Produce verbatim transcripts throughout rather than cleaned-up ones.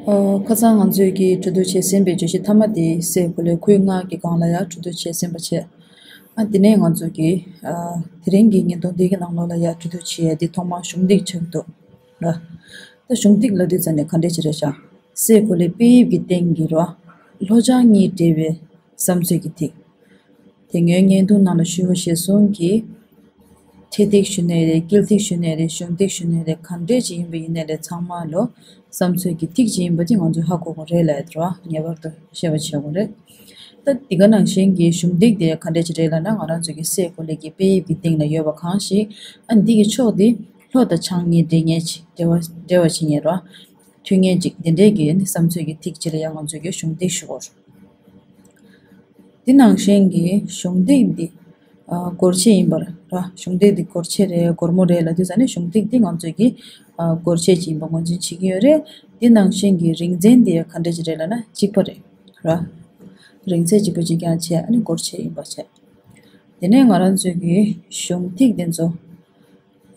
ཨ། ཁ་སང་ང་ཚོས་ཀྱི་གྲོས་བསྡུར་བྱས་ཟིན་པའི་བརྗོད་གཞི་མཐའ་མ་དེ་སའི་གོ་ལའི་ཁུལ་ལྔ་གི་སྒང་ལ་ཡང་གྲོས་བསྡུར་བྱས་ཟིན་པ་བྱས། ཨ། དེ་ནས་ང་ཚོས་ཀྱི་ཨ། དེ་རིང་གི་བརྙན་ཐུང་འདི་གི་ནང་ལོགས་ལ་ཡང་གྲོས་བསྡུར་བྱས་ཡ་འདི་ཐོག་མར་གཞུང་འདེགས་ཆགས་འདུག་ར། ད་གཞུང་འདེགས་ལབ་དུས་ཙ་ནས་ག་འདྲས་ཅིག་རེད་ཤག་སའི་གོ་ལའི་དཔེ་དབྱིབས་ཀྱི་སྟེང་གི་ར། ལྷོ་བྱང་གཉིས་འབྲེལ་བའི་བསམ་ཚོད་ཀྱི་ཐིག་དེ་སྔོན་བརྙན་ཐུང་ནང་ལ་ཞུས་པ་བཞིན་གསུང་གི། འཕྲེད་ཐིག་ཞུ་ནའི་རེད། དཀྱིལ་ཐིག་ཞུ་ནའི་རེད། གཞུང་ཐིག་ཞུ་ནའི་རེད། ག་འདྲས་ཅིག་ཡིན་པ་ཡིན་ནའི་རེད། ཚང་མ་ལོ་བསམ་ཚོད་ཀྱི་ཐིག་ཅིག་ཡིན་པ་དེ་ང་ཚོས་ཧ་གོ་དགོས་རེད་ལབ་ཡ་དེ་རེད་བ། ངེས་པར་དུ་ཤེས་པ་བྱེད་དགོས་རེད། ད་འདི་ག་ནང་བཞིན་གྱི་གཞུང་ཐིག་དེ་ག་འདྲས་ཅིག་རེད་ལབ་ན། ང་རང་ཚོ་གི་སའི་གོ་ལའི་གི་དཔེ་དབྱིབས་ཀྱི་སྟེང་ལ་ཡོད་པ་གང་ཞིག་ཨ། འདི་གི་ཕྱོགས་འདི་ལྷོ་དང་བྱང་གཉིས་འབྲེལ་མཁན་ཅིག་འབྲེལ་བ་འབྲེལ་བ་བྱེད་མཁན་རེད་བ། མཐུད་མཁན་ཅིག་དེ་འདྲས་ཀྱི་ནི་བསམ་ཚོད་ཀྱི་ཐིག་ཅིག་ལ་ཡང་ང་ཚོས་ཀྱི་གཞུང་ཐིག་ཞུ་དགོས། འདི་ནང་བཞིན་གྱི་གཞུང་ཐིག་འདི། ཨ། སྒོར་ཆས་ཡིན་པར་ར། གཞུང་ཐིག་འདི་སྒོར་ཆས་རེད། སྒོར་མོ་རེད་ལབ་དུས་ཙ་ནས་གཞུང་ཐིག་འདི་ང་ཚོས་ཀྱི་ཨ། སྒོར་ཆས་ཅིག་ཡིན་པ་ངོས་འཛིན་བྱེད་ཀྱི་ཡོད་རེད། འདི་ནང་བཞིན་གྱི་རིང་ཚད་འདི་ག་འདྲ་ཅིག་རེད་ལབ་ན་གཅིག་པ་རེད་ར། རིང་ཚད་གཅིག་པ་ཅིག་རྐྱང་བྱས། ཨ་ནི་སྒོར་ཆས་ཡིན་པ་བྱས། དེ་ནས་ང་རང་ཚོས་ཀྱི་གཞུང་ཐིག་འདི་ཚོ་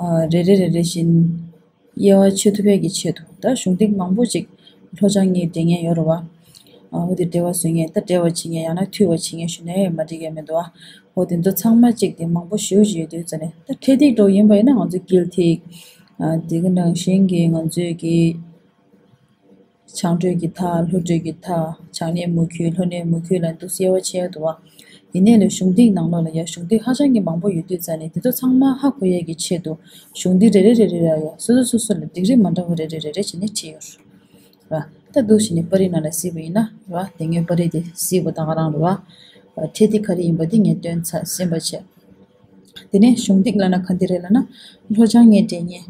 ཨ། རེ་རེ་རེ་རེ་བཞིན་དབྱེ་བ་ཕྱེ་ཐུབ་པའི་གི་ཆེད་དུ། ད་གཞུང་ཐིག་མང་པོ་ཅིག་ལྷོ་བྱང་གཉིས་འབྲེལ་མཁན་ཡོད་རེད་བ། ཨ། འོ་དེ་འབྲེལ་བ་བཟོ་མཁན། ད་འབྲེལ་བ་བྱེད་མཁན་ཡང་ན་མཐུད་པ་བྱེད་མཁན་ཞུ་ནའི་མ་འགྲིག་ཡ་མི་འདུག་ཨ། འོ་དེ་ཚོ་ཚང་མ་ཅིག་དེ་མང་པོ་ཞེ་པོ་ཅིག་ཡོད་དུས་ཙ་ནས། ད་འཕྲེད་ཐིག་འདྲ་བོ་ཡིན་པ་ཡིན་ན་ང་ཚོ་དཀྱིལ་ཐིག་ཨ། དེ་གི་ནང་བཞིན་གྱི་ང་ཚོས་ཀྱི་བྱང་བགྲོད་ཀྱི་མཐའ། ལྷོ་བགྲོད་ཀྱི་མཐའ། བྱང་ནས་མུ་ཁྱུད། ལྷོ་ནས་མུ་ཁྱུད་ལ་འདུག་སེ་དབྱེ་བ་ཕྱེ་ཡ་འདུག་བ། ཡིན་ནའི་ལས་གཞུང་ཐིག་ནང་ལོགས་ལ་ཡ་གཞུང་ཐིག་ཧ་ཅང་གི་མང་པོ་ཡོད་དུས་ཙ་ནས། དེ་ཚོ་ཚང་མ་ཧ་གོ་ཡས་ཀྱི་ཆེད་དུ་གཞུང་ཐིག་རེ་རེ་རེ་རེ་ལ་ཡ་སོ་སོ་སོ་སོ་ལ་ཌིག་རི་མ་འདྲ་བ་རེ་རེ་རེ་རེ་བྱས་ནས་བྲིས་ཡོད་ར། ད་འདུག་བྱས་ནས་པར་རིས་ནང་ལ་གཟིགས་པ་ཡིན་ན་ར། དེ་སྔོན་པར་རིས་དེ་གཟིགས་པ་ད་ག་རང་རེད་བ། འཕྲེད་ཐིག་ག་རེ་ཡིན་པ་དེ་ངས་སྟོན་ཚར་ཟིན་པ་བྱས། དེ་ནས་གཞུང་ཐིག་ལབ་ན་ག་འདི་རེད་ལབ་ན། ལྷོ་བྱང་གཉིས་འབྲེལ་མཁན་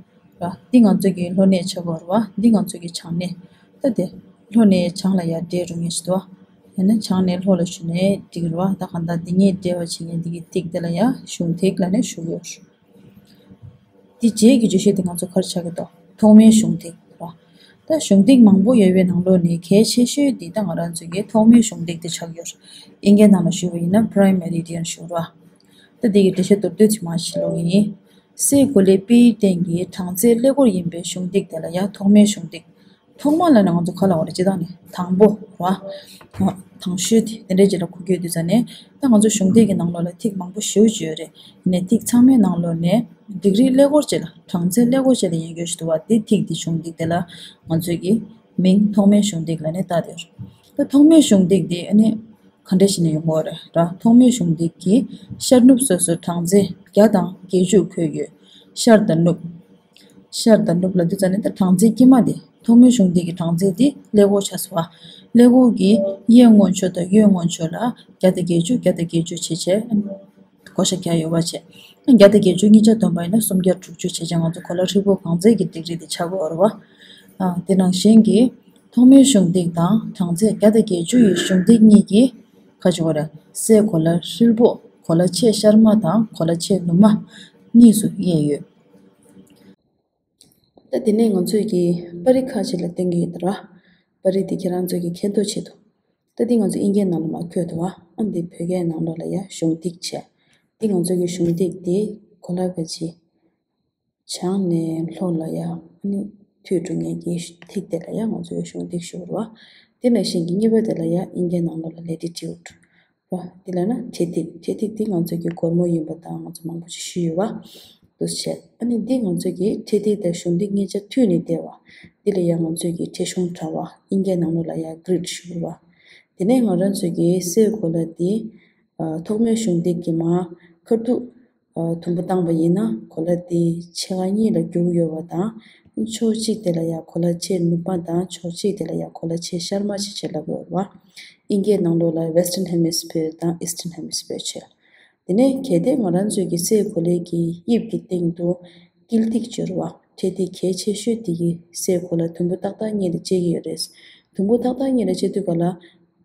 ར། འདི་ང་ཚོ་གི་ལྷོ་སྣེ་ཆགས་ཀྱི་ཡོད་རེད་བ། འདི་ང་ཚོ་གི་བྱང་སྣེ། ད་དེ་ལྷོ་ནས་བྱང་ལ་ཡར་འབྲེལ་འགྲོ་མཁན་ཞིག་འདུག་བ། ཡང་ན་བྱང་ནས་ལྷོ་ལ་ཞུ་ནའི་འགྲིག་རེད་བ། ད་གང་ལྟར་འདི་གཉིས་འབྲེལ་བ་བྱེད་མཁན་འདི་གི་ཐིག་དེ་ལ་ཡ་གཞུང་ཐིག་ལབ་ནས་ཞུ་གི་ཡོད་རེད། དེ་རྗེས་ཀྱི་བརྗོད་གཞི་དེ་ང་ཚོ་ག་རེ་ཆགས་ཀྱི་འདུག་ཐོག་མའི་གཞུང་ཐིག་རེད་བ། ད་གཞུང་ཐིག་མང་པོ་ཡོད་པའི་ནང་ལོགས་ནས་གལ་ཆེ་ཤོས་འདི་ད་ང་རང་ཚོ་གི་ཐོག་མའི་གཞུང་ཐིག་དེ་ཆགས་ཀྱི་ཡོད་རེད། དབྱིན་སྐད་ནང་ལ་ཞུ་བ་ཡིན་ན་prime meridian ཞུ་རེད་བ། ད་འདི་གི་འགྲེལ་བཤད་མདོར་བསྡུས་ཅིག་མར་ཞུ་ཡིན། སའི་གོ་ལའི་དཔེའི་སྟེང་གི་གྲངས་ཚད་ཀླད་ཀོར་ཡིན་པའི་གཞུང་ཐིག་དེ་ལ་ཡ་ཐོག་མའི་གཞུང་ཐིག་ཐོག་མ་ལབ་ན་ང་ཚོ་ག་ལབ་དགོས་རེད། སྤྱིར་བཏང་ནས་དང་པོ་ར། དང་ཤོས་དེ་དེ་འདྲའི་ཅིག་ལ་གོ་གི་ཡོད་དུས་ཙ་ནས། ད་ང་ཚོ་གཞུང་ཐིག་གི་ནང་ལོགས་ལ་ཐིག་མང་པོ་ཞེ་པོ་ཅིག་ཡོད་རེད། ཡིན་ནའི་ཐིག་ཚང་མའི་ནང་ལོགས་ནས་ཌིག་རི་ཀླད་ཀོར་ཅིག་ལ། གྲངས་ཚད་ཀླད་ཀོར་ཅིག་ལ་ཡིན་རྒྱུ་ཞིག་འདུག་བ། དེ་ཐིག་དེ་གཞུང་ཐིག་དེ་ལ་ང་ཚོས་ཀྱི་མིང་ཐོག་མའི་གཞུང་ཐིག་ལབ་ནས་བཏགས་ཡོད་རེད། ད་ཐོག་མའི་གཞུང་ཐིག་དེ་ཨ་ནི་ག་འདྲ་ཞིག་ནས་ཡོང་གི་ཡོད་རེད་ར། ཐོག་མའི་གཞུང་ཐིག་གི་ཤར་ནུབ་སོ་སོར་གྲངས་ཚད་བརྒྱ་དང་བརྒྱད་ཅུ་འཁོད་ཡོད། ཤར་དང་ནུབ། ཤར་དང་ནུབ་ལབ་དུས་ཙ་ནས་ད་གྲངས་ཚད་དཀྱིལ་མ་དེ། ཐོག་མའི་གཞུང་ཐིག་གི་གྲངས་ཚད་དེ་ཀླད་ཀོར་ཆགས་སོང་བ། ཀླད་ཀོར་གྱི་གཡས་སྔོན་ཕྱོགས་དང་གཡོན་སྔོན་ཕྱོགས་ལ་བརྒྱ་དང་བརྒྱད་ཅུ། བརྒྱ་དང་བརྒྱད་ཅུ་བྱས་བྱས། བགོ་བཤའ་བརྒྱ་ཡོད་པ་བྱས། བརྒྱ་དང་བརྒྱད་ཅུ་གཉིས་ཆ་བསྡོམས་པ་ཡིན་ན་སུམ་བརྒྱ་དྲུག་ཅུ་བྱས་བྱས། ང་ཚོ་གོ་ལ་ཧྲིལ་པོ་གང་ཚད་ཀྱི་ཌིག་རི་དེ་ཆགས་ཀྱི་ཡོད་རེད་བ། ཨ། དེ་ནང་བཞིན་གྱི་ཐོག་མའི་གཞུང་ཐིག་དང་གྲངས་ཚད་བརྒྱ་དང་བརྒྱད་ཅུ་ཡི་གཞུང་ཐིག་གཉིས་ཀྱི་ཁ་ཕྱོགས་རེད། སའི་གོ་ལ་ཧྲིལ་པོ་གོ་ལ་ཕྱེད་ཤར་མ་དང་གོ་ལ་ཕྱེད་ནུབ་མ་གཉིས་སུ་དབྱེ་ཡོད། ད་དེ་ནས་ང་ཚོས་ཀྱི་པར་རིས་ཁག་ཅིག་ལ་སྟོན་གྱི་ཡོད་ར། པར་རིས་དེ་ཁྱེད་རང་ཚོས་ཀྱི་མཁྱེན་རྟོགས་ཆེད་དུ། ད་འདི་ང་ཚོ་དབྱིན་སྐད་ནང་ལ་མར་བཀོད་འདུག་བ། ཨ། འདི་བོད་སྐད་ནང་ལོགས་ལ་ཡ་གཞུང་ཐིག་བྱས། འདི་ང་ཚོ་གི་གཞུང་ཐིག་དེ་གོ་ལ་ག་ཅི། བྱང་ནས་ལྷོ་ལ་ཡ་ཨ་ནི་མཐུད་འགྲོ་མཁན་གྱི་ཐིག་དེ་ལ་ཡ་ང་ཚོ་གི་གཞུང་ཐིག་ཞུ་གི་རེད་བ། དེ་ནང་བཞིན་གྱི་གཉིས་པ་དེ་ལ་ཡ་དབྱིན་སྐད་ནང་ལོགས་ལ་ལེ་ཊི་ཊིའུཌ་ར། དེ་ལ་ན་འཕྲེད་ཐིག་འཕྲེད་ཐིག་དེ་ང་ཚོ་གི་སྒོར་མོ་ཡིན་པ་དང་ང་ཚོ་མང་པོ་ཅིག་ཞུས་ཡོད་བ། འདུག་སེ་བྱས། ཨ་ནི་འདི་ང་ཚོ་གི་འཕྲེད་ཐིག་དང་གཞུང་ཐིག་གཉིས་ཆ་མཐུད་ནས་བསྡད་པ། འདི་ལ་ཡ་ང་ཚོ་གི་འཕྲེད་གཞུང་འཁྲབ་པ། དབྱིན་སྐད་ནང་ལོགས་ལ་ཡ་གྷི་རིཌ་ཞུ་གི་རེད་བ། དེ་ནས་ང་རང་ཚོ་གི་སའི་གོ་ལ་འདི། ཨ། ཐོག་མའི་གཞུང་ཐིག་གི་མར་ཁ་ཐུག་ཨ། དུམ་བུ་བཏང་པ་ཡིན་ན་གོ་ལ་དེ་ཕྱེད་ཀ་གཉིས་ལ་རྒྱུག་ཡོད་པ་དང་། ཕྱོགས་གཅིག་དེ་ལ་ཡ་གོ་ལ་ཕྱེད་ནུབ་མ་དང་ཕྱོགས་གཅིག་དེ་ལ་ཡ་གོ་ལ་ཕྱེད་ཤར་མ་ཞེས་བྱས་ལབ་ཡོད་རེད་བ། དབྱིན་སྐད་ནང་ལོགས་ལ་Western Hemisphere དང་Eastern Hemisphere བྱས། དེ་ནས་གལ་ཏེ་ང་རང་ཚོའི་གི་སའི་གོ་ལའི་གི་དབྱིབས་ཀྱི་སྟེང་དུ་དཀྱིལ་ཐིག་ཅིག་ཡོད་རེད་བ། འཕྲེད་ཐིག་གལ་ཆེ་ཤོས་དེ་གི་སའི་གོ་ལ་དུམ་བུ་ཏག་ཏག་གཉིས་ལ་ཕྱེ་གི་ཡོད་རེད། དུམ་བུ་ཏག་ཏག་གཉིས་ལ་ཕྱེ་དུས་ག་ལ།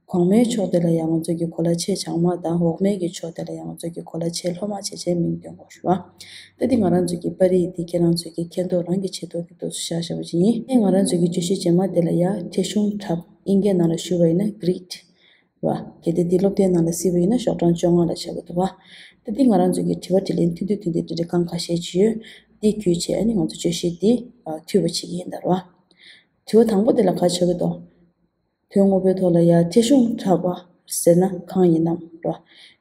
གོང་མའི་ཕྱོགས་དེ་ལ་ཡང་ང་ཚོ་གི་གོ་ལ་ཕྱེད་བྱང་མ་དང་། འོག་མའི་གི་ཕྱོགས་དེ་ལ་ཡང་ང་ཚོ་གི་གོ་ལ་ཕྱེད་ལྷོ་མ་བྱས་བྱས་མིང་འདོན་དགོས་ཞུ་བ། ད་འདི་ང་རང་ཚོ་གི་པར་རིས་འདི་ཁྱེད་རང་ཚོ་གི་མཁྱེན་རྟོགས་རང་གི་ཆེད་དུ་གི་འདུག་སེ་བཞག་བཞག་པ་ཅིག་ཡིན། ཨེ། ང་རང་ཚོ་གི་བརྗོད་གཞི་རྗེས་མ་དེ་ལ་ཡང་འཕྲེད་གཞུང་འཁྲབ། དབྱིན་སྐད་ནང་ལ་ཞུ་བ་ཡིན་ན་གྷི་རིཌ་རེད་བ། གལ་ཏེ་འདི་སློབ་དེབ་ནང་ལ་གཟིགས་པ་ཡིན་ན་ཤོག་གྲངས་བཅོ་ལྔ་ལ་ཆགས་ཀྱི་འདུག་བ། ད་འདི་ང་རང་ཚོ་གི་དྲི་བ་དྲིས་ལན་མཐུན་མཐུན་མཐུན་ཏེ་དྲི་དྲི་རྐང་ཁ་ཤས་ཅིག་ཡོད། འདི་བརྒྱུད་བྱས་ཨ་ནི་ང་ཚོ་བརྗོད་གཞི་འདི་ཨ། མཐུད་པ་བྱེད་ཀྱི་ཡིན་ད་རེད་བ། དྲི་བ་དང་པོ་དེ་ལ་ག་རེ་ཆགས་ཀྱི་འདུག་དོན་དངོས་པོའི་ཐོག་ལ་ཡ་ཁྲེལ་གཞུང་དྲག་པ་ཟེར་ན་གང་ཡིན་ནམ་ར།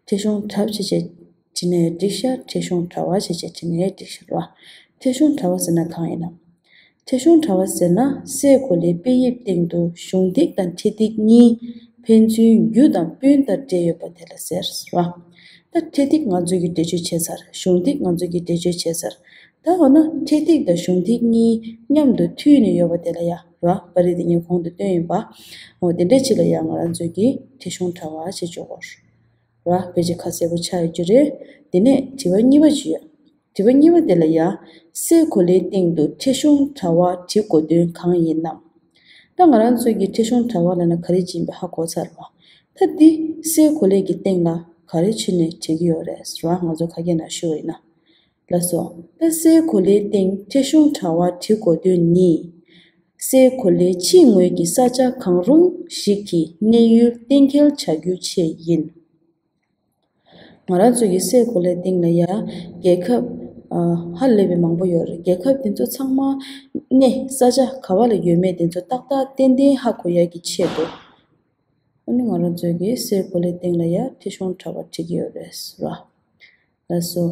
ཁྲེལ་གཞུང་དྲག་བྱས་བྱས་བྲིས་ནའི་འགྲིག་ཤག་ཁྲེལ་གཞུང་དྲག་པ་བྱས་བྱས་བྲིས་ནའི་འགྲིག་ཤག་ར། ཁྲེལ་གཞུང་དྲག་པ་ཟེར་ན་གང་ཡིན་ནམ། ཁྲེལ་གཞུང་དྲག་པ་ཟེར་ན་སའི་གོ་ལའི་དཔེ་དབྱིབས་སྟེང་དུ་གཞུང་ཐིག་དང་འཕྲེད་ཐིག་གཉིས་ཕན་ཚུན་རྒྱུ་དང་སྤུན་ལྟར་འབྲེལ་ཡོད་པ་དེ་ལ་ཟེར་ར། ད་འཕྲེད་ཐིག་ང་ཚོས་ཀྱི་འགྲེལ་བརྗོད་བྱས་ཚར། གཞུང་ཐིག་ང་ཚོས་ཀྱི་འགྲེལ་བརྗོད་བྱས་ཚར། ད་འོ་ན་འཕྲེད་ཐིག་དང་གཞུང་ཐིག་གཉིས་མཉམ་དུ་མཐུད་ནས་ཡོད་པ་དེ་ལ་ཡ་ར། པར་རིས་དེ་ངས་གོང་དུ་བཏོན་ཡིན་པ། འོ་དེ་འདྲའི་ཆེད་ལ་ཡ་ང་རང་ཚོས་ཀྱི་ཁྲེལ་གཞུང་དྲག་པ་ཞེས་བརྗོད་དགོས་ར། དཔེ་ཆ་ཁ་གསལ་པོ་ཆགས་ཡོད་ཀྱི་རེད། དེ་ནས་དྲི་བ་གཉིས་པ་ཅིག་ཡོད། དྲི་བ་གཉིས་པ་དེ་ལ་ཡ། སའི་གོ་ལའི་སྟེང་དུ་ཁྲེལ་གཞུང་དྲག་པ་བྲིས་དགོས་དོན་གང་ཡིན་ནམ། ད་ང་རང་ཚོས་ཀྱི་ཁྲེལ་གཞུང་དྲག་པ་ལབ་ན་ག་རེ་ཅིག་ཡིན་པ་ཧ་གོ་ཚར་བ། ད་འདི་སའི་གོ་ལའི་གི་སྟེང་ལ་ག་རེ་བྱས་ནས་བྲིས་ཀྱི་ཡོད་རེད་ཟེར་བ་ང་ཚོ་ཁ་སྐད་ནང་ཞུ་བ་ཡིན་ན། ལགས་སོ། ད་སའི་གོ་ལའི་སྟེང་ཁྲེལ་གཞུང་དྲག་པ་བྲིས་དགོས་དོན་ནི། སའི་གོ་ལའི་ཕྱི་ངོས་ཀྱི་ས་ཆ་གང་རུང་ཞིག་གི་གནས་ཡུལ་གཏན་འཁེལ་བྱ་རྒྱུའི་ཆེད་ཡིན། ང་རང་ཚོ་གི་སའི་གོ་ལའི་སྟེང་ལ་ཡ་རྒྱལ་ཁབ་ཨ་ཧ་ལས་པའི་མང་པོ་ཡོད་རེད། རྒྱལ་ཁབ་དེ་ཚོ་ཚང་མ་གནས་ས་ཆ་ག་བ་ལ་ཡོད་མེད་དེ་ཚོ་ཏག་ཏག་ཏན་ཏན་ཧ་གོ་ཡ་གི་ཆེད་དུ། ཨ་ནི་ང་རང་ཚོ་གི་སའི་གོ་ལའི་སྟེང་ལ་ཡ་ཁྲེལ་གཞུང་དྲག་པ་བྲིས་ཀྱི་ཡོད་རེད་ཟེར་བ། ལགས་སོ།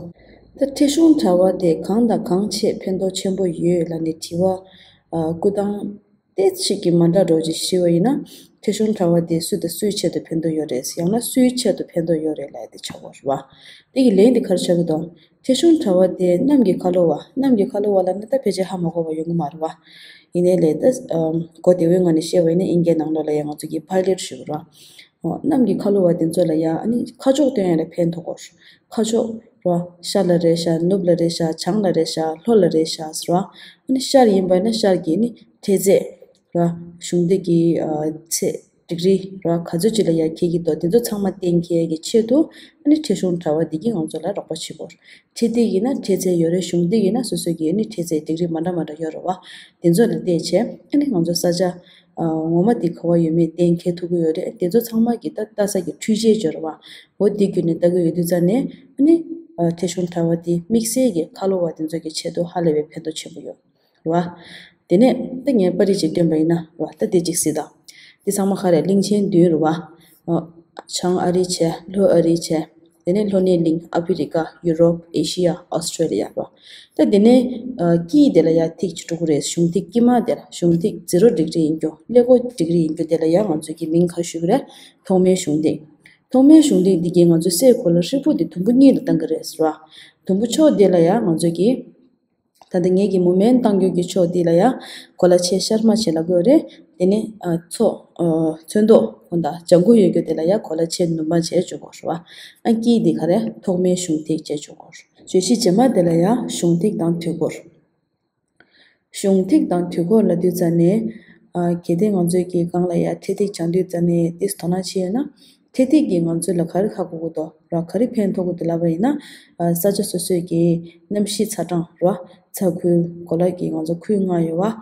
ད་ཁྲེལ་གཞུང་དྲག་པ་དེ་གང་དང་གང་ཆེད་ཕན་ཐོགས་ཆེན་པོ་ཡོད་ལབ་ནས་དྲི་བ་ཨ་བསྐུར་སྟངས་དེ་ཞིག་གི་མ་འདྲ་འགྲོ་ཅིག་ཞུས་པ་ཡིན་ན། ཁྲེལ་གཞུང་དྲག་པ་དེ་སུ་དང་སུའི་ཆེད་དུ་ཕན་ཐོགས་ཡོད་རེད། ཡང་ན་སུའི་ཆེད་དུ་ཕན་ཐོགས་ཡོད་རེད་ལབ་ཡ་དེ་ཆགས་ཀྱི་ཡོད་རེད་བ། དེ་གི་ལན་དེ་ག་རེ་ཆགས་ཀྱི་འདུག་ཁྲེལ་གཞུང་དྲག་པ་དེ་གནམ་གྱི་ཁ་ལོ་བ། གནམ་གྱི་ཁ་ལོ་བ་ལབ་ན་ད་ཕལ་ཆེར་ཧ་མ་གོ་བ་ཡོང་གི་མ་རེད་བ། ཡིན་ནའི་ལས་ད་ཨམ་གོ་བདེ་བོའི་ངང་ནས་བཤད་པ་ཡིན་ན་དབྱིན་སྐད་ནང་ལོགས་ལ་ཡང་ང་ཚོ་གི་པའི་ལེཊ་ཞུ་གི་རེད་བ། ཨོ། གནམ་གྱི་ཁ་ལོ་བ་དེ་ཚོ་ལ་ཡ་ཨ་ནི་ཁ་ཕྱོགས་སྟོན་ཡ་ལ་ཕན་ཐོགས་གོ། ཁ་ཕྱོགས་ར། ཤར་ལ་རེད་ཤག་ནུབ་ལ་རེད་ཤག་བྱང་ལ་རེད་ཤག་ལྷོ་ལ་རེད་ཤག་ཟེར་བ། ཨ་ནི་ཤར་ཡིན་པ་ན་ཤར་གྱི་ནི་འཕྲེད་ཚད་ར། གཞུང་འདི་གི་ཨ་ཚད་ཌིག་རི་ར་ག་ཚོད་ཅིག་ལ་ཡ་འཁེལ་གྱི་འདུག་དེ་ཚོ་ཚང་མ་གཏན་འཁེལ་གྱི་ཆེད་དུ་ཨ་ནི་ཁྲེལ་གཞུང་དྲག་པ་འདི་གིས་ང་ཚོ་ལ་རོགས་པ་བྱེད་གོ། འཕྲེད་ཐིག་ཡིན་ན་འཕྲེད་ཚད་ཡོད་རེད། གཞུང་ཐིག་ཡིན་ན་སོ་སོ་གི་ཨ་ནི་འཕྲེད་ཚད་ཌིག་རི་མ་འདྲ་མ་འདྲ་ཡོད་རེད་བ། དེ་ཚོ་ལ་བལྟས་བྱས་ཨ་ནི་ང་ཚོ་ས་ཆ་ཨ་ངོ་མ་དེ་ག་བ་ཡོད་མེད་གཏན་འཁེལ་ཐུབ་ཀྱི་ཡོད་རེད། དེ་ཚོ་ཚང་མ་གི་ད་ལྟ་ས་གི་འཕྲུལ་ཆས་སྦྱོར་བ། འོ་དེ་བརྒྱུད་ནས་ལྟ་གི་ཡོད་དུས་ཙང་ནས་ཨ་ནི་ཨ་ཁྲེལ་གཞུང་དྲག་པ་དེ་དམིགས་བསལ་གྱི་ཁ་ལོ་བ་དེ་ཚོ་གི་ཆེད་དུ་ཧ་ལས་པའི་ཕན་ཐོགས་ཆེན་པོ་ཡོད་རེད་བ། དེ་ནས་ད་ངས་པར་རིས་ཅིག་སྟོན་པ་ཡིན་ན་རེད་བ། ད་དེ་གཅིག་གཟིགས་དང་། དེ་ཚང་མ་ག་རེ་གླིང་ཆེན་བདུན་རེད་བ། ཨ་བྱང་ཨ་རི་བྱས། ལྷོ་ཨ་རི་བྱས། དེ་ནས་ལྷོ་སྣེའི་གླིང་ཨ་ཕི་རི་ཀ། ཡུ་རོབ། ཨེ་ཤི་ཡ། ཨོ་སི་ཀྲེ་ལི་ཡ་རེད་བ། ད་དེ་ནས་ཨ་དཀྱིལ་དེ་ལ་ཡ་ཐིག་ཅིག་འགྲོ་གི་རེད། གཞུང་ཐིག་དཀྱིལ་མ་དེ་ལ། གཞུང་ཐིག་ཛི་རོ་ཌིག་རི་ཡིན་རྒྱུ། ཀླད་ཀོར་ཌིག་རི་ཡིན་རྒྱུ་དེ་ལ་ཡ་ང་ཚོས་ཀྱི་མིང་ག་ཞུ་གི་རེད། ཐོག་མའི་གཞུང་ཐིག་ཐོག་མའི་གཞུང་ཐིག་འདི་གིས་ང་ཚོའི་སའི་གོ་ལ་ཧྲིལ་པོ་འདི་དུམ་བུ་གཉིས་ལ་བཏང་གི་རེད་ཟེར་བ། དུམ་བུ་ཕྱོགས་འདི་ལ་ཡ་ང་ཚོས་ཀྱི། ད་ལྟ་ངེད་ཀྱི་མུ་མེན་བཏང་རྒྱུ་གི་ཕྱོགས་འདི་ལ་ཡ་གོ་ལ་ཆེ་ཤར་མ་ཆེ་ལབ་དགོས་རེད། དེ་ནས་ཨ་མཚོ་ཨ་ཚོན་མདོག་ཁོ་ད་ལྗང་ཁུ་ཡོད་རྒྱུ་དེ་ལ་ཡ་གོ་ལ་ཆེ་ནུབ་མ་བྱས་བཅུག་དགོས་རེད་བ། ཨ་དཀྱིལ་འདི་ག་རེ། ཐོག་མའི་གཞུང་ཐིག་བྱས་བཅུག་དགོས་རེད། བརྗོད་གཞི་རྗེས་མ་དེ་ལ་ཡ་གཞུང་ཐིག་དང་དུས་འཁོར། གཞུང་ཐིག་དང་དུས་འཁོར་ལབ་དུས་ཙ་ནས། ཨ་གལ་ཏེ་ང་ཚོས་ཀྱི་སྒང་ལ་ཡ་འཕྲེད་ཐིག་སྦྱང་དུས་ཙ་ནས་དེ་དོ་སྣང་བྱས་ཡོད་ན། འཕྲེད་ཐིག་གིས་ང་ཚོ་ལ་ག་རེ་ཧ་གོ་གི་འདུག་ར། ག་རེ་ཕན་ཐོགས་གི་འདུག་ལབ་པ་ཡིན་ན། ཨ་ས་ཆ་སོ་སོའི་གི་གནམ་གཤིས་ཚ་གྲང་ར། ཚ་ཁུལ། གོ་ལ་གི་ང་ཚོ་ཁུལ་ལྔ་ཡོད་བ།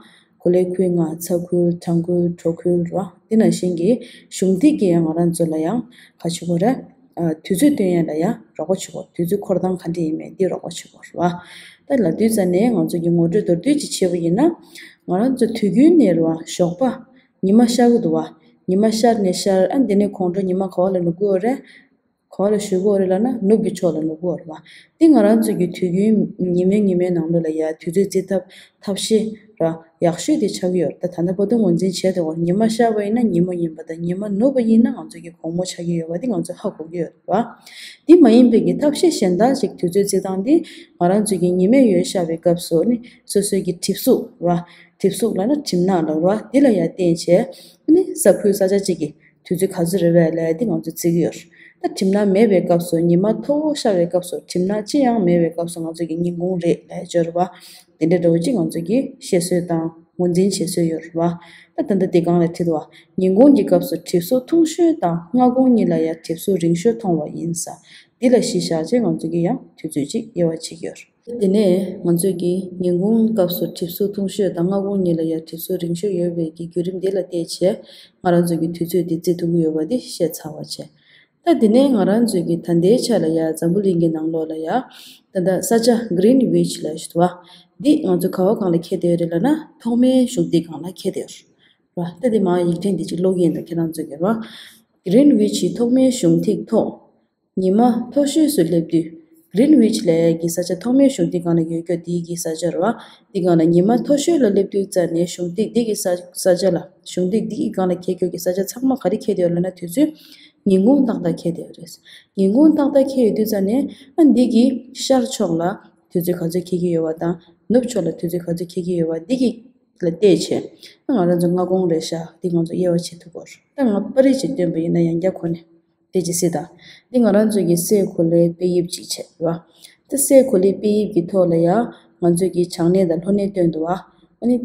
གོ་ལའི་ཁུལ་ལྔ། ཚ་ཁུལ། གྲང་ཁུལ། དྲོ་ཁུལ་ར། དེ་ནང་བཞིན་གྱི་གཞུང་ཐིག་གིས་ཡང་ང་རང་ཚོ་ལ་ཡང་ག་བྱེད་དགོས་རེད། ཨ་དུས་ཚོད་སྟོན་ཡ་ལ་ཡང་རོགས་པ་བྱེད་དགོས། དུས་ཚོད་འཁོར་སྟངས་ག་འདྲ་ཡིན་མིན་འདི་རོགས་པ་བྱེད་དགོས་རེད་བ། ད་ལབ་དུས་ཙ་ནས་ང་ཚོ་གི་ངོ་སྤྲོད་མདོར་བསྡུས་ཅིག་བྱས་པ་ཡིན་ན། ང་རང་ཚོ་དུས་རྒྱུན་ནས་རེད་བ། ཞོགས་པ་ཉི་མ་ཤར་གི་འདུག་བ། ཉི་མ་ཤར་ནས་ཤར། ཨ་འདི་ནས་ཁོང་ཁྲོ་ཉི་མ་ག་བ་ལ་ནུབ་ཀྱི་ཡོད་རེད། ག་བ་ལ་ཞུ་གི་ཡོད་རེད་ལབ་ན་ནུབ་ཀྱི་ཕྱོགས་ལ་ནུབ་ཀྱི་ཡོད་རེད་བ། འདི་ང་རང་ཚོ་གི་དུས་རྒྱུན་ཉི་མའི་ཉི་མའི་ནང་ལོགས་ལ་ཡ་དུས་ཚོད་བརྩི་ཐབས་ཐབས་ཤེས་ར་ཡག་ཤོས་དེ་ཆགས་ཀྱི་ཡོད་རེད། ད་ད་ལྟ་བར་དུ་ངོས་འཛིན་བྱས་ཏེ་འོ་ཉི་མ་ཤར་བ་ཡིན་ན་ཉིན་མོ་ཡིན་པ་དང་ཉི་མ་ནུབ་པ་ཡིན་ན་ང་ཚོ་གི་དགོང་མོ་ཆགས་ཀྱི་ཡོད་པ་འདི་ང་ཚོས་ཧ་གོ་གི་ཡོད་རེད་བ། འདི་མ་ཡིན་པའི་གི་ཐབས་ཤེས་གཞན་དག་ཅིག་དུས་ཚོད་བརྩི་སྟངས་འདི་ང་རང་ཚོ་གི་ཉི་མས་འོད་ཤར་བའི་སྐབས་སུ་ནི་སོ་སོའི་གི་གྲིབ་གཟུགས་ར། གྲིབ་གཟུགས་ལབ་ན་གྲིབ་ནག་ལབ་ར། འདི་ལ་ཡ་བརྟེན་བྱས་ནི་ས་ཁུལ་ས་ཆ་གཅིག་གི་དུས་ཚོད་ག་ཚོད་རེད་པས་ལབ་ཡ་འདི་ང་ཚོས་བརྩི་གི་ཡོད་རེད། ད་གྲིབ་ནག་མེད་པའི་སྐབས་སུ་ཉི་མ་མཐོ་བོ་ཤར་བའི་སྐབས་སུ་གྲིབ་ནག་ཅི་ཡང་མེད་པའི་སྐབས་སུ་ང་ཚོ་གི་ཉིན་གུང་རེད་ལབ་ཡ་ཅིག་ཡོད་རེད་བ། དེ་འདྲ་འདྲ་བོ་ཅིག་ང་ཚོ་གིས་ཤེས་སྲོལ་དང་ངོས་འཛིན་བྱེད་སྲོལ་ཡོད་རེད་བ། ད་ད་ལྟ་འདི་སྒང་ལ་བྲིས་འདུག་བ། ཉིན་གུང་གི་སྐབས་སུ་གྲིབ་གཟུགས་ཐུང་ཤོས་དང་སྔ་དགོང་གཉིས་ལ་ཡ་གྲིབ་གཟུགས་རིང་ཤོས་མཐོང་བ་ཡིན་ས། འདི་ལ་གཞི་བཞག་བྱས་ང་ཚོ་གིས་ཡང་དུས་ཚོད་ཅིག་དབྱེ་བ་ཕྱེ་གི་ཡོད་རེད། དེ་ནས་ང་ཚོས་ཀྱིས་ཉིན་གུང་སྐབས་སུ་གྲིབ་གཟུགས་ཐུང་ཤོས་དང་སྔ་དགོང་གཉིས་ལ་ཡ་གྲིབ་གཟུགས་རིང་ཤོས་ཡོད་པའི་གི་བརྒྱུད་རིམ་འདི་ལ་བལྟས་བྱས་ང་རང་ཚོ་གིས་དུས་ཚོད་འདི་བརྩི་ཐུབ་ཀྱི་ཡོད་པ་འདི་ཤེས་ཚར་བ་བྱས། ད་དེ་ནས་ང་རང་ཚོའི་གི་ད་ལྟའི་ཆ་ལ་ཡ་འཛམ་བུ་གླིང་གི་ནང་ལོགས་ལ་ཡ་ད་ལྟ་ས་ཆ་Greenwich་ལ་ཞུ་བ་འདི་ང་ཚོ་ག་བ་སྒང་ལ་ཁེལ་བསྡད་ཡོད་རེད་ལབ་ན་ཐོག་མའི་གཞུང་འདི་སྒང་ལ་ཁེལ་བསྡད་ཡོད་རེད་བ། ད་དེ་མ་ཡིག་ཕྲེང་འདི་གཅིག་ཀློག་གི་ཡིན་ད་ཁྱེད་རང་ཚོ་གི་རེད་བ། Greenwich་ཡི་ཐོག་མའི་གཞུང་ཐིག་ཐོག་ཉི་མ་མཐོ་ཤོས་སུ་སླེབས་དུས། Greenwich་ལབ་ཡ་གི་ས་ཆ་ཐོག་མའི་གཞུང་ཐིག་སྒང་ལ་ཡོད་རྒྱུ་དེའི་གི་ས་ཆ་རེད་བ། དེ་སྒང་ལ་ཉི་མ་མཐོ་ཤོས་ལ་སླེབས་དུས་ཙ་ནས་གཞུང་ཐིག་འདི་གི་ས་ས་ཆ་ལ་གཞུང་ཐིག་འདི་གི་སྒང་ལ་ཁེལ་རྒྱུ་གི་ས་ཆ་ཚང་མ་ག་རེ་ཁེལ་བསྡད་ཡོད་ལབ་ན་དུས་ཚོད་ཉིན་གུང་ཏག་ཏག་ཁེལ་བསྡད་ཡོད་རེད། ཉིན་གུང་ཏག་ཏག་ཁེལ་ཡོད་དུས་ཙ་ནས་ཨ་འདི་གི་ཤར་ཕྱོགས་ལ་དུས་ཚོད་ག་ཚོད་ཁེལ་གྱི་ཡོད་བ་དང་ནུབ་ཕྱོགས་ལ་དུས་ཚོད་ག་ཚོད་ཁེལ་གྱི་ཡོད་བ་འདི་གི་ལ་བལྟས་བྱས་ཨ་ང་རང་ཚོ་སྔ་དགོང་རེད་ཤག་འདི་ང་ཚོ་དབྱེ་བ་ཕྱེ་ཐུབ་ཀྱི་ཡོད་རེད། ད་ང་པར་རིས་ཅིག་སྟོན་པ་ཡིན་ན་ཡང་བསྐྱར་ཁོ་ནས། དེ་ཅི་སྲིད་དང་། འདི་ང་རང་ཚོའི་གི་སའི་གོ་ལའི་དཔེ་དབྱིབས་ཅིག་བྱས་ར། ད་སའི་གོ་ལའི་དཔེ་དབྱིབས་ཀྱི་ཐོག་ལ་ཡང་ང་ཚོའི་གི་བྱང་སྣེ་དང་ལྷོ་སྣེ་སྟོན་འདུག་བ། ཨ་ནི་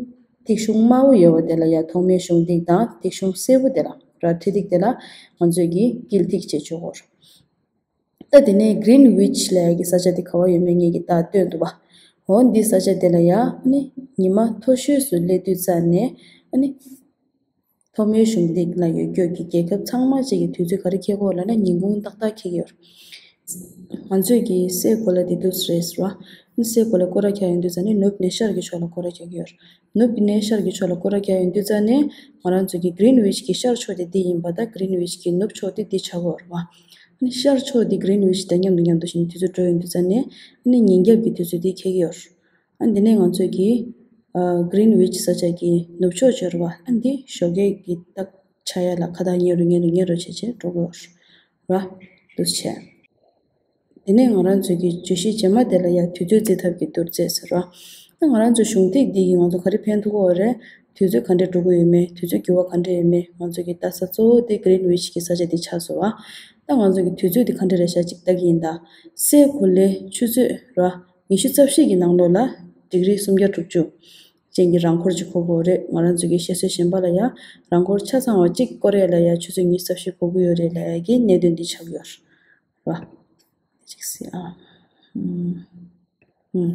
ཐིག་གཞུང་དམར་པོ་ཡོད་པ་དེ་ལ་ཡང་ཐོག་མའི་གཞུང་ཐིག་དང་ཐིག་གཞུང་སེར་པོ་དེ་ལ་ར་འཕྲེད་ཐིག་དེ་ལ་ང་ཚོའི་གི་དཀྱིལ་ཐིག་བྱས་ཆོག་གོ། ད་དེ་ནས་Greenwich་ལབ་ཡ་གི་ས་ཆ་དེ་ག་བ་ཡོད་མེད་ངེད་ཀྱི་ད་སྟོན་འདུག་བ། འོ་འདི་ས་ཆ་དེ་ལ་ཡང་ཨ་ནི་ཉི་མ་མཐོ་ཤོས་སུ་སླེབས་དུས་ཙ་ནས་ཨ་ནི། ཐོག་མའི་གཞུང་ཐིག་ལ་ཡོད་རྒྱུ་གི་རྒྱལ་ཁབ་ཚང་མ་གཅིག་གི་དུས་ཚོད་ག་རེ་འཁེལ་གོ་ལབ་ན་ཉིན་གུང་ཏག་ཏག་འཁེལ་གི་ཡོད། ང་ཚོས་ཀྱི་སའི་གོ་ལ་དེ་འདུག་རེད་ཟེར་བ། ནི་སའི་གོ་ལ་སྐོར་ར་རྒྱག་ཡོང་དུས་ཙ་ནི་ནུབ་ནས་ཤར་གྱི་ཕྱོགས་ལ་སྐོར་ར་རྒྱག་གི་ཡོད། ནུབ་ནས་ཤར་གྱི་ཕྱོགས་ལ་སྐོར་ར་རྒྱག་ཡོང་དུས་ཙ་ནི་ང་རང་ཚོ་གི་Greenwich་གི་ཤར་ཕྱོགས་དེ་འདི་ཡིན་པ་དང་Greenwich་གི་ནུབ་ཕྱོགས་དེ་འདི་ཆགས་ཀྱི་ཡོད་རེད་བ། ནི་ཤར་ཕྱོགས་དེ་Greenwich་དང་མཉམ་དུ་མཉམ་དུ་ཞིག་དུས་ཚོད་འགྲོ་ཡོང་དུས་ཙ་ནི་ནི་ཉིན་རྒྱབ་ཀྱི་དུས་ཚོད་དེ་འཁེལ་གི་ཡོད། ཨ་འདི་ནས་ང་ཚོས་ཀྱི་ཨ་Greenwich་ས་ཆ་གི་ནུབ་ཕྱོགས་ཕྱོགས་རེད་བ། ཨ་འདི་ཞོགས་ཀས་ཀྱི་རྟགས་ཆགས་ཡ་ལ་ཁ་བཏགས་ཉེ་རུ་ཉེ་རུ་ཉེ་རུ་བྱས་བྱས་འགྲོ་དགོས་ར་འདུག་བྱས། དེ་ནས་ང་རང་ཚོས་ཀྱི་བརྗོད་གཞི་རྗེས་མ་དེ་ལ་ཡ་དུས་ཚོད་བརྩི་ཐབས་ཀྱི་བསྡུར་ཚད་ཟེར་ར། ཨ་ང་རང་ཚོ་གཞུང་ཐིག་འདི་ཡིས་ང་ཚོ་ག་རེ་ཕན་ཐོགས་ཀྱི་ཡོད་རེད། དུས་ཚོད་ག་འདྲས་འགྲོ་གི་ཡོད་མེད་དུས་ཚོད་འགྱུར་བ་ག་འདྲས་ཡོད་མེད་ང་ཚོ་གི་ལྟ་ས་གཙོ་བོ་དེ་Greenwich་གི་ས་ཆ་འདི་ཆགས་སོང་བ། ད་ང་ཚོ་གི་དུས་ཚོད་འདི་ག་འདྲས་རེད་ཤག་ཅིག་ལྟ་གི་ཡིན་ད། སའི་གོ་ལའི་ཆུ་ཚོད་ར། ཉི་ཤུ་རྩ་བཞི་གི་ནང་ལོགས་ལ་ཌིག་རི་སུམ་བརྒྱ་དྲུག་ཅུ་ཅན་གྱི་རང་འཁོར་ཅིག་འཁོར་དགོས་རེད། ང་རང་ཚོ་གི་བཤད་སྲོལ་གཞན་པ་ལ་ཡང་རང་འཁོར་ཆ་ཚང་བ་གཅིག་བསྐོར་ཡས་ལ་ཡང་ཆུ་ཚོད་ཉི་ཤུ་རྩ་བཞི་འཁོར་གྱི་ཡོད་རེད་ལབ་ཡ་གི་གནད་དོན་འདི་ཆགས་ཡོད་རེད། ཅིག་སི་ཨ། ཧུམ། ཧུམ།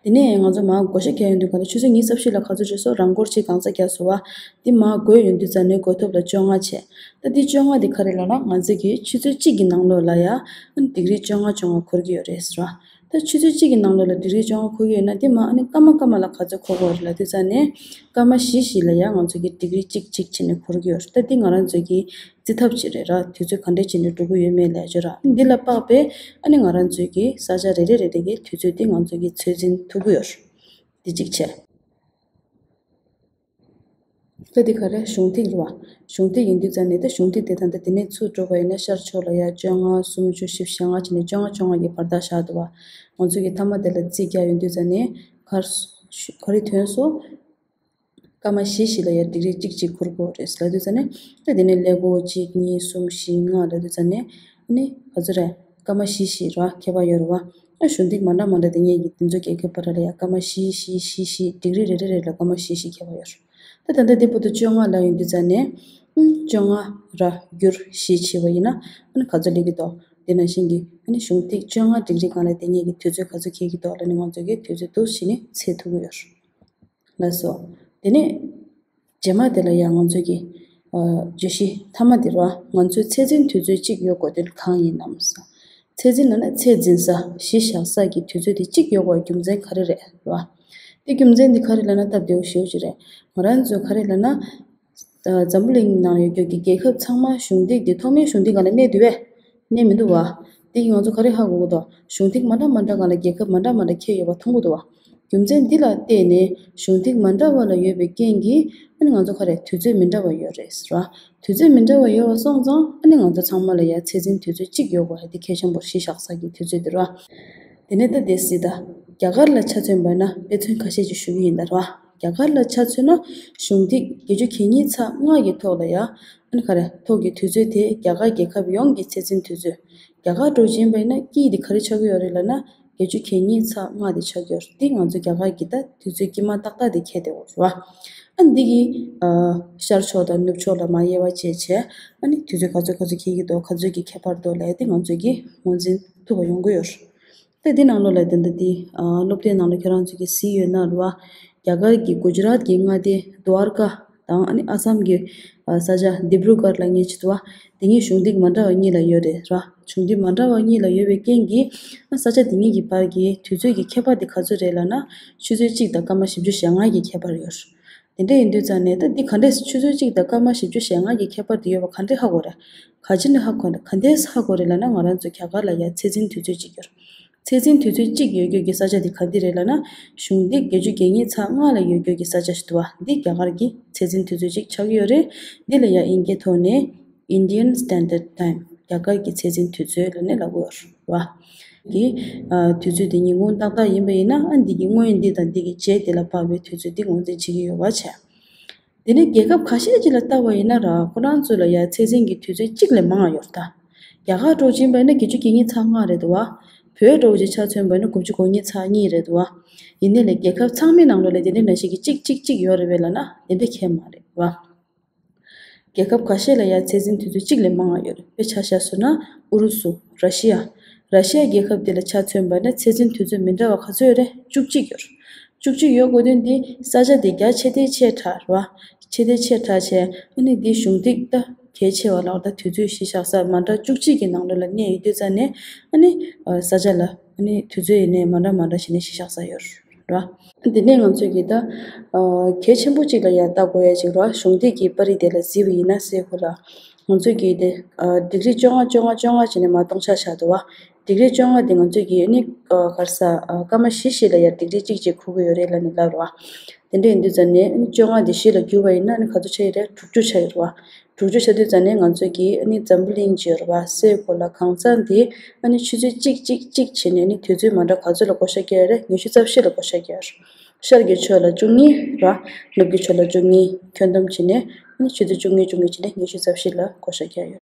དེ་ནས་ང་ཚོ་མར་བགོ་བཤའ་རྒྱག་ཡོང་དུས་ག་ལ་ཆུ་ཚོད་ཉི་ཤུ་རྩ་བཞི་ལ་ག་ཚོད་བྱས་སོང་རང་འཁོར་གཅིག་གང་ཚ་རྒྱག་སོང་བ། འདི་མར་བགོས་ཡོང་དུས་ཙ་ནས་བགོ་ཐོབ་ལ་བཅོ་ལྔ་བྱས། ད་འདི་བཅོ་ལྔ་འདི་ག་རེ་ལབ་ན་ང་ཚོ་གི་ཆུ་ཚོད་གཅིག་གི་ནང་ལོགས་ལ་ཡ། ཌིག་རི་བཅོ་ལྔ་བཅོ་ལྔ་འཁོར་གྱི་ཡོད་རེད་ཟེར་བ། ད་ཆུ་ཚོད་གཅིག་གི་ནང་ལོགས་ལ་ཌིག་རི་བཅོ་ལྔ་འཁོར་གྱི་ཡོད་ན་དེ་མ་ཨ་ནི་སྐར་མ་སྐར་མ་ལ་ག་ཚོད་འཁོར་དགོས་རེད་ལབ་དུས་ཙ་ནས། སྐར་མ་བཞི་བཞི་ལ་ཡང་ང་ཚོ་གི་ཌིག་རི་གཅིག་གཅིག་བྱས་ནས་འཁོར་གྱི་ཡོད་རེད། ད་འདི་ང་རང་ཚོ་གི་རྩི་ཐབས་ཅིག་རེད་ར། དུས་ཚོད་ག་འདྲས་བྱས་ནས་འགྲོ་གི་ཡོད་མེད་ལབ་ཡ་ཅིག་ར། འདི་ལ་དཔག་པའི་ཨ་ནི་ང་རང་ཚོའི་གི་ས་ཆ་རེ་རེ་རེ་རེ་གི་དུས་ཚོད་འདི་ང་ཚོ་གི་ཚོད་འཛིན་ཐུབ་ཀྱི་ཡོད་རེད། འདི་གཅིག་བྱས། ད་འདི་ག་རེ་གཞུང་ཐིག་རེད་བ། གཞུང་ཐིག་ཡིན་དུས་ཙ་ནས་ད་གཞུང་ཐིག་དེ་ད་ལྟ་འདི་ནས་ཚུར་འགྲོ་བ་ཡིན་ན་ཤར་ཕྱོགས་ལ་ཡ་བཅོ་ལྔ་སུམ་ཅུ་བཞི་བཅུ་ཞེ་ལྔ་བྱས་ནས་བཅོ་ལྔ་བཅོ་ལྔ་གི་བར་ཐག་བཞག་འདུག་བ། ང་ཚོ་གི་མཐའ་མ་དེ་ལ་རྩིས་རྒྱག་ཡོང་དུས་ཙ་ནས་ག་རེ་ག་རེ་ཐོན་སོང་། སྐར་མ་བཞི་བཞི་ལ་ཡ་ཌིག་རི་གཅིག་གཅིག་འཁོར་དགོས་རེད་ལབ་དུས་ཙ་ནས། ད་དེ་ནས་ཀླད་ཀོར་གཅིག་གཉིས་གསུམ་བཞི་ལྔ་ལབ་དུས་ཙ་ནས། ཨ་ནི་ག་ཚོད་རེད། སྐར་མ་བཞི་བཞི་རེད་བ། ཁྱད་པར་ཡོད་རེད་བ། ཨ་གཞུང་ཐིག་མ་འདྲ་མ་འདྲ་དེ་གཉིས་ཀྱི་དེ་ཚོ་རྒྱལ་ཁབ་བར་ལ་ཡ་སྐར་མ་བཞི་བཞི་བཞི་བཞི་ཌིག་རི་རེ་རེ་རེ་ལ་སྐར་མ་བཞི་བཞི་ཁྱད་པར་ཡོད་རེད། ད་ད་ལྟ་འདི་བར་དུ་བཅོ་ལྔ་ལབ་ཡོང་དུས་ཙ་ནས། ཨ་བཅོ་ལྔ་ར་བསྒྱུར་བཞི་བྱས་པ་ཡིན་ན། ཨ་ནི་ག་ཚོད་སླེབས་ཀྱི་འདུག་དེ་ནང་བཞིན་གྱི་ཨ་ནི་གཞུང་ཐིག་བཅོ་ལྔ་ཌིག་རི་སྒང་ལ་དེ་གཉིས་ཀྱི་དུས་ཚོད་ག་ཚོད་འཁེལ་གྱི་འདུག་ལབ་ནས་ང་ཚོ་གི་དུས་ཚོད་འདུག་བྱས་ནས་ཚད་ཐུབ་ཀྱི་ཡོད་རེད། ལགས་སོ། དེ་ནས་རྗེས་མ་དེ་ལ་ཡང་ང་ཚོས་ཀྱི་ཨ་བརྗོད་གཞི་མཐའ་མ་དེ་རེད་བ། ང་ཚོའི་ཚད་འཛིན་དུས་ཚོད་གཅིག་ཡོད་དགོས་དོན་གང་ཡིན་ནམ་ཟེར། ཚད་འཛིན་ལབ་ན་ཚད་འཛིན་ས་གཞི་བཞག་ས་ཀྱི་དུས་ཚོད་དེ་གཅིག་ཡོད་དགོས་རྒྱུ་མཚན་ག་རེ་རེད་རེད་བ། དེ་རྒྱུ་མཚན་དེ་ག་རེ་ལབ་ན་སྟབས་བདེ་བོ་ཞེ་པོ་ཅིག་རེད། ང་རང་ཚོས་ག་རེ་ལབ་ན། ཨ་འཛམ་བུ་གླིང་ནང་ཡོད་རྒྱུ་གི་རྒྱལ་ཁབ་ཚང་མ་གཞུང་ཐིག་དེ་ཐོག་མའི་གཞུང་ཐིག་སྒང་ལ་གནས་འདུག་བས། གནས་མི་འདུག་བ། དེ་གིས་ང་ཚོ་ག་རེ་ཧ་གོ་གི་འདུག་གཞུང་ཐིག་མ་འདྲ་མ་འདྲ་སྒང་ལ་རྒྱལ་ཁབ་མ་འདྲ་མ་འདྲ་ཁེལ་ཡོད་པ་མཐོང་གི་འདུག་བ། རྒྱུ་མཚན་འདི་ལ་བརྟེན་ནས་གཞུང་ཐིག་མ་འདྲ་བ་ལ་ཡོད་པའི་རྐྱེན་གྱིས་ཨ་ནི་ང་ཚོ་ག་རེ་དུས་ཚོད་མི་འདྲ་བ་ཡོད་རེད་ཟེར་བ། དུས་ཚོད་མི་འདྲ་བ་ཡོད་པ་སོང་ཙང་ཨ་ནི་ང་ཚོ་ཚང་མ་ལ་ཡ་ཚད་འཛིན་དུས་ཚོད་གཅིག་ཡོད་དགོས་ཧ། དེ་གལ་ཆེན་པོ་གཞི་བཞག་ས་ཀྱི་དུས་ཚོད་དེ་རེད་བ། དེ་ནས་ད་དེ་སྲིད་ད། རྒྱ་གར་ལ་ཆ་མཚོན་པ་ན་དཔེ་མཚོན་ཁ་ཤས་ཅིག་ཞུ་གི་ཡིན་ད་རེད་བ། རྒྱ་གར་ལ་ཆ་མཚོན་ན་གཞུང་ཐིག་བརྒྱད་ཅུ་གྱ་གཉིས་ཚེག་ལྔ་གི་ཐོག་ལ་ཡ། ཨ་ནི་ག་རེ་ཐོག་གི་དུས་ཚོད་དེ་རྒྱ་གར་རྒྱལ་ཁབ་ཡོངས་ཀྱི་ཚད་འཛིན་དུས་ཚོད། རྒྱ་གར་འགྲོ་བཞིན་པ་ཡིན་ན་དཀྱིལ་དེ་ག་རེ་ཆགས་ཀྱི་ཡོད་རེད་ལབ་ན། བརྒྱད་ཅུ་གྱ་གཉིས་ཚེག་ལྔ་དེ་ཆགས་ཀྱི་ཡོད་རེད། འདི་ང་ཚོ་རྒྱ་གར་གྱི་ད་དུས་ཚོད་དཀྱིལ་མ་ཏག་ཏག་དེ་ཁེལ་བསྡད་ཡོད་རེད་བ། ཨ་འདི་གི་ཨ་ཤར་ཕྱོགས་དང་ནུབ་ཕྱོགས་ལ་མར་དབྱེ་བ་འབྱེད་བྱས། ཨ་ནི་དུས་ཚོད་ག་ཚོད་ག་ཚོད་འཁེལ་གྱི་འདུག་ག་ཚོད་ཀྱི་ཁྱད་པར་འདུག་ལབ་ཡ་དེ་ང་ཚོས་ཀྱིས་ངོས་འཛིན་ཐུབ་པ་ཡོང་གི་ཡོད་རེད། ད་འདི་ནང་ལོགས་ལ་ད་ལྟ་འདི་ཨ་སློབ་དེབ་ནང་ལ་ཁྱེད་རང་ཚོས་ཀྱིས་གཟིགས་ཡོད་ན་རེད་བ། རྒྱ་གར་གྱི་གུ་ཇ་རཱཏ་གི་མངའ་སྡེ་དུ་ཨར་ཀ་ དང་ཨ་ནི་ཨ་སམ་གྱི་ས་ཆ་ལྡི་པྲུ་གར་ལབ་མཁན་ཅིག་འདུག་བ། དེ་གཉིས་གཞུང་ཐིག་མ་འདྲ་བ་གཉིས་ལ་ཡོད་རེད་ར། གཞུང་ཐིག་མ་འདྲ་བ་གཉིས་ལ་ཡོད་པའི་རྐྱེན་གྱིས་ས་ཆ་དེ་གཉིས་ཀྱི་བར་གྱི་དུས་ཚོད་ཀྱི་ཁྱད་པར་དེ་ག་ཚོད་རེད་ལབ་ན། ཆུ་ཚོད་གཅིག་དང་སྐར་མ་བཞི་བཅུ་ཞེ་ལྔ་གི་ཁྱད་པར་ཡོད། དེ་འདྲ་ཡིན་དུས་ཙང་ནས་ད་འདི་ག་འདྲས་ཆུ་ཚོད་གཅིག་དང་སྐར་མ་བཞི་བཅུ་ཞེ་ལྔ་གི་ཁྱད་པར་དེ་ཡོད་པ་ག་འདྲས་ཧ་གོ་རེད། ག་ཅི་ནས་ཧ་གོ་རེད། ག་འདྲས་ཧ་གོ་རེད་ལབ་ན། ང་རང་ཚོ་རྒྱ་གར་ལ་ཡ་ཚེས་འཛིན་དུས་ཚོད་གཅིག་ཡོད། ཚེས་འཛིན་དུས་ཚོད་གཅིག་ཡོད་རྒྱུ་གི་ས་ཆ་དེ་ག་འདི་རེད་ལབ་ན། གཞུང་ཐིག་བརྒྱད་ཅུ་གྱ་གཉིས་ཚེག་ལྔ་ལ་ཡོད་རྒྱུ་གི་ས་ཆ་ཞིག་འདུག་བ། འདི་རྒྱ་གར་གྱི་ཚེས་འཛིན་དུས་ཚོད་ཅིག་ཆགས་ཀྱི་ཡོད་རེད། འདི་ལ་ཡང་དབྱིན་སྐད་ཐོག་ནས་Indian Standard Time, རྒྱ་གར་གྱི་ཚེས་འཛིན་དུས་ཚོད་ལབ་ནས་ལབ་ཀྱི་ཡོད་རེད་བ། གི་ཨ་དུས་ཚོད་དེ་ཉིན་གུང་ཏག་ཏག་ཡིན་པ་ཡིན་ན། ཨ་འདི་གི་སྔོན་འདི་དང་འདི་གི་རྗེས་དེ་ལ་དཔག་པའི་དུས་ཚོད་འདི་ངོས་འཛིན་བྱེད་ཀྱི་ཡོད་པ་བྱས། དེ་ནས་རྒྱལ་ཁབ་ཁ་ཤས་ཅིག་ལ་བལྟ་བ་ཡིན་ན་ར། ཁོ་རང་ཚོ་ལ་ཡ་ཚེས་འཛིན་གྱི་དུས་ཚོད་གཅིག་ལས་མང་བ་ཡོད་རེད་ད། རྒྱ་གར་འདྲ་བོ་ཅིག་ཡིན་པ་ཡིན་ན་བརྒྱད་ཅུ་གྱ་གཉིས་ཚེག་ལྔ་རེད་འདུག་བ། བོད་འདྲ་བོ་ཅིག་ཆ་མཚོན་པ་ཡིན་ན་དགུ་བཅུ་གོ་གཉིས་ཚེག་གཉིས་རེད་འདུག་བ། ཡིན་ནའི་ལས་རྒྱལ་ཁབ་ཚང་མའི་ནང་ལོགས་ལ་དེ་འདྲའི་ནང་བཞིན་གྱི་གཅིག་གཅིག་གཅིག་ཡོད་རེད་པས་ལབ་ན་དེ་འདྲ་གང་ཡང་མ་རེད་བ། རྒྱལ་ཁབ་ཁ་ཤས་ལ་ཡ་ཚེས་འཛིན་དུས་ཚོད་གཅིག་ལས་མང་བ་ཡོད་རེད། དཔེ་ཆ་བཞག་སོང་ན་ཨུ་རུ་སུ། ར་ཤི་ཡ། ར་ཤི་ཡ་རྒྱལ་ཁབ་དེ་ལ་ཆ་མཚོན་པ་ན་ཚེས་འཛིན་དུས་ཚོད་མི་འདྲ་བ་ག་ཚོད་ཡོད་རེད། བཅུ་གཅིག་ཡོད་རེད། བཅུ་གཅིག་ཡོད་དགོས་དོན་དེ་ས་ཆ་དེ་རྒྱ་ཆེ་ཐལ་ཆེ་དྲགས་རེད་བ། ཆེ་ཐལ་ཆེ་དྲགས་བྱས། ཨ་ནི་འདི་གཞུང་ཐིག་ད་གལ་ཆེ་བ་ལ་ད་དུས་ཚོད་གཞི་བཞག་ས་མ་འདྲ་བཅུ་གཅིག་གི་ནང་ལོགས་ལ་གནས་ཡོད་དུས་ཙང་ནས། ཨ་ནི་ས་ཆ་ལ་ཨ་ནི་དུས་ཚོད་ཡིན་ནའི་མ་འདྲ་མ་འདྲ་བྱས་ནས་གཞི་བཞག་ས་ཡོད་རེད་བ། འདི་ནས་ང་ཚོས་ཀྱི་ད་གལ་ཆེན་པོ་གཅིག་ལ་ཡ་ལྟ་དགོས་ཡ་ཅིག་རེད་བ། གཞུང་ཐིག་གི་པར་རིས་དེ་ལ་གཟིགས་པ་ཡིན་ན་གསལ་པོ་ལ། ང་ཚོས་ཀྱི་དེ་ཌིག་རི་བཅོ་ལྔ་བཅོ་ལྔ་བཅོ་ལྔ་བྱས་ནས་མར་སྟོང་ཆ་བཞག་འདུག་བ། ཌིག་རི་བཅོ་ལྔ་དེ་ང་ཚོས་ཀྱི་ཨ་ནི་ག་རེ་ཟ། སྐར་མ་བཞི་བཞི་ལ་ཡ་ཌིག་རི་གཅིག་གཅིག་འཁོར་གྱི་ཡོད་རེད་ལབ་ནས་ལབ་རེད་བ། དེ་འདྲ་ཡིན་དུས་ཙང་ནས་ཨ་ནི་བཅོ་ལྔ་དེ་བཞི་ལ་བསྒྱུར་བ་ཡིན་ན་ཨ་ནི་ག་ཚོད་ཆགས་ཀྱི་རེད། དྲུག་ཅུ་ཆགས་ཀྱི་རེད་བ། དྲུག་ཅུ་ཆགས་དུས་ཙང་ནས་ང་ཚོས་ཀྱི་ཨ་ནི་འཛམ་བུ་གླིང་ཅིག་ཡོད་རེད་བ། སའི་གོ་ལ་གང་ཚང་དེ་ཨ་ནི་ཆུ་ཚོད་གཅིག་གཅིག་གཅིག་བྱས་ནས་ཨ་ནི་དུས་ཚོད་མ་འདྲ་ག་ཚོད་ལ་བགོ་བཤའ་བརྒྱབ་ཡོད་རེད། ཉི་ཤུ་རྩ་བཞི་ལ་བགོ་བཤའ་བརྒྱབ་ཡོད་རེད། ཤར་གྱི་ཕྱོགས་ལ་བཅུ་གཉིས་ར། ནུབ་ཀྱི་ཕྱོགས་ལ་བཅུ་གཉིས། ཁྱོན་བསྡོམས་བྱས་ནས་ཨ་ནི་ཆུ་ཚོད་བཅུ་གཉིས་བཅུ་གཉིས་བྱས་ནས་ཉི་ཤུ་རྩ་བཞི་ལ་བགོ་བཤའ་བརྒྱབ་ཡོད།